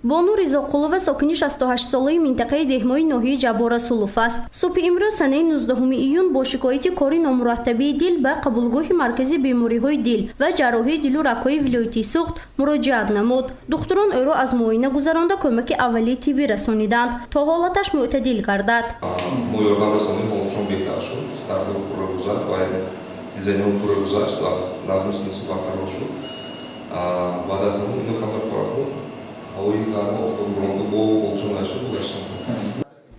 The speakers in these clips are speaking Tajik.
Бону Ризоқулова сокини 68-солаи минтақаи деҳмои ноҳияи Ҷаббор Расулов аст. Субҳи имрӯз, санаи 19 июн, бо шикояти кори номураттабии дил ба қабулгоҳи маркази бемориҳои дил ва ҷарроҳии дилу рагҳои вилоятии Суғд муроҷиат намуд. Духтурон ӯро аз муоина гузаронда, кӯмаки аввалии тиббӣ расониданд, то ҳолаташ мӯътадил гардад. Мо ёрдам расонем, ҳолатшон беҳтар шуд, дарду пурра гузашт ва дилзаниҳо пурра гузашт, назми синусӣ барқарор шуд. Баъд аз он ино камтар хӯрак, ҳавои гарму офтоб буронда, бо ҳолшон нашуд, гузаштан.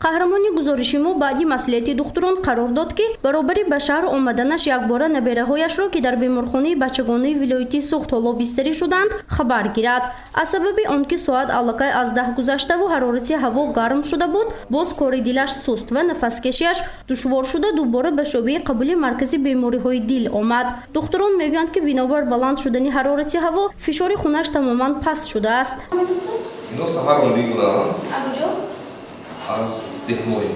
Қаҳрамони гузориши мо баъди маслиҳати духтурон қарор дод, ки баробари ба шаҳр омаданаш якбора набераҳояшро, ки дар беморхонаи бачагонаи вилоятии Суғд ҳоло бистарӣ шуданд, хабар гирад. Аз сабаби он ки соат аллакай аз 10 гузаштаву ҳарорати ҳаво гарм шуда буд, боз кори дилаш суст ва нафаскашиаш душвор шуда, дубора ба шӯъбаи қабули маркази бемориҳои дил омад. Духтурон мегӯянд, ки бинобар баланд шудани ҳарорати ҳаво фишори хунаш тамоман паст шудааст. Ино саҳар ондӣ буданд аз деҳмоӣ.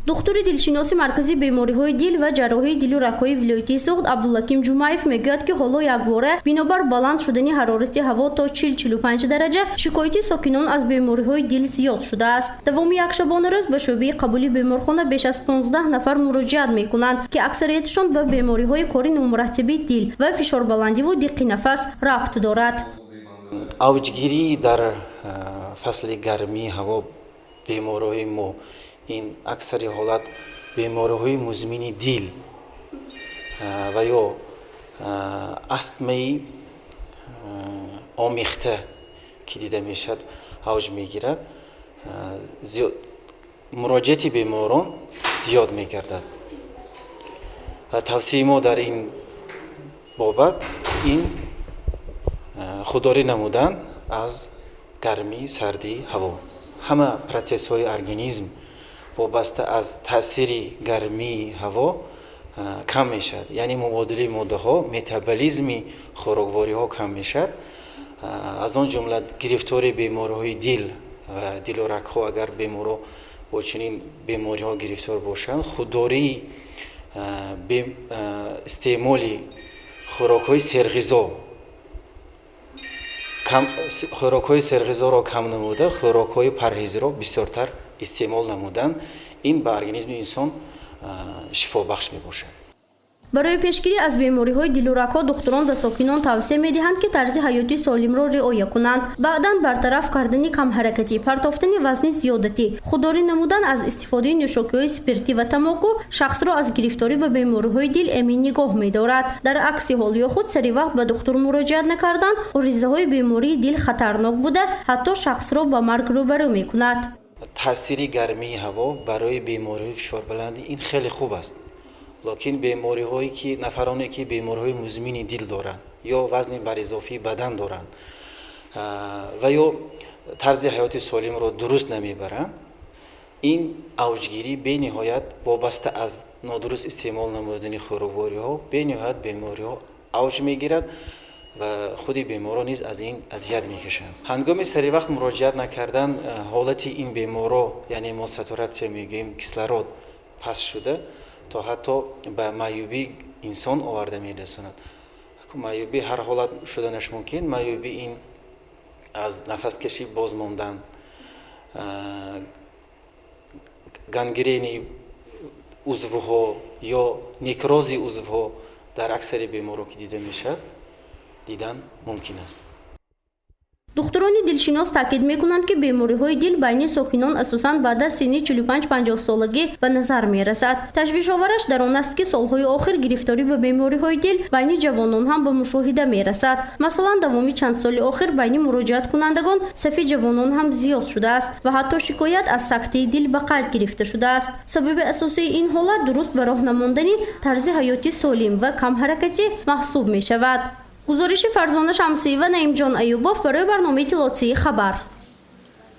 Духтури дилшиноси маркази бемориҳои дил ва ҷарроҳии дилу рагҳои вилоятии Суғд Абдулаким Ҷумаев мегӯяд, ки ҳоло якбора бинобар баланд шудани ҳарорати ҳаво то 40-45 дараҷа шикояти сокинон аз бемориҳои дил зиёд шудааст. Давоми як шабонарӯз ба шӯъбаи қабули беморхона беш аз 15 нафар муроҷиат мекунанд, ки аксарияташон ба бемориҳои кори номураттаби дил ва фишорбаландиву диққи нафас рабт дорад. Авҷгирӣ дар фасли гармии ҳаво бемориҳои мо ин аксари ҳолат бемориҳои музмини дил ва ё астмаи омехта, ки дида мешавад, авҷ мегирад, муроҷиати беморон зиёд мегардад. Ва тавсияи мо дар ин бобат ин худдорӣ намудан аз гармӣ, сардии ҳаво. Ҳама процессҳои организм вобаста аз таъсири гармии ҳаво кам мешавад, яъне мубодилаи моддаҳо, метаболизми хӯроквориҳо кам мешавад. Аз он ҷумла гирифтори бемориҳои дил ва дилу рагҳо, агар беморро бо чунин бемориҳо гирифтор бошанд, худдории истеъмоли хӯрокҳои серғизо, хӯрокҳои серғизоро кам намуда, хӯрокҳои парҳезиро бисёртар истеъмол намудан, ин ба организми инсон шифобахш мебошад. Барои пешгирӣ аз бемориҳои дилу рагҳо духтурон ва сокинон тавсия медиҳанд, ки тарзи ҳаёти солимро риоя кунанд. Баъдан бартараф кардани камҳаракатӣ, партофтани вазни зиёдатӣ, худдорӣ намудан аз истифодаи нӯшокиҳои спиртӣ ва тамоку шахсро аз гирифторӣ ба бемориҳои дил эмин нигоҳ медорад. Дар акси ҳол ё худ сари вақт ба духтур муроҷиат накардан, оризаҳои бемории дил хатарнок буда, ҳатто шахсро ба марг рӯбарӯ мекунад. Таъсири гармии ҳаво барои бемориҳои фишорбаландӣ ин хеле хуб аст, лекин бемориҳое ки нафароне ки бемориҳои музмини дил доранд ё вазни баризофии бадан доранд ва ё тарзи ҳаёти солимро дуруст намебаранд, ин авҷгирӣ бениҳоят вобаста аз нодуруст истеъмол намудани хӯроквориҳо бениҳоят бемориҳо авҷ мегирад ва худи беморон низ аз ин азият мекашанд. Ҳангоми саривақт муроҷиат накардан, ҳолати ин беморро, яъне мо сатуратсия мегӯем, кислород паст шуда, то ҳатто ба маъюбӣ инсон оварда мерасонад. Маъюбӣ ҳар ҳолат шуданаш мумкин. Маъюбӣ ин аз нафаскашӣ боз мондан, гангрени узвҳо ё некрози узвҳо дар аксари беморро, ки дида мешавад, дидан мумкин аст. Духтурони дилшинос таъкид мекунанд, ки бемориҳои дил байни сокинон асосан баъд аз синни 45-50 солагӣ ба назар мерасад. Ташвишовараш дар он аст, ки солҳои охир гирифторӣ ба бемориҳои дил байни ҷавонон ҳам ба мушоҳида мерасад. Масалан, давоми чанд соли охир байни муроҷиаткунандагон сафи ҷавонон ҳам зиёд шудааст ва ҳатто шикоят аз сактаи дил ба қайд гирифта шудааст. Сабаби асосии ин ҳолат дуруст ба роҳ намондани тарзи ҳаёти солим ва камҳаракатӣ маҳсуб мешавад. Гузориши Фарзона Шамсиева, Наимҷон Аюбов барои барномаи иттилоотии «Хабар».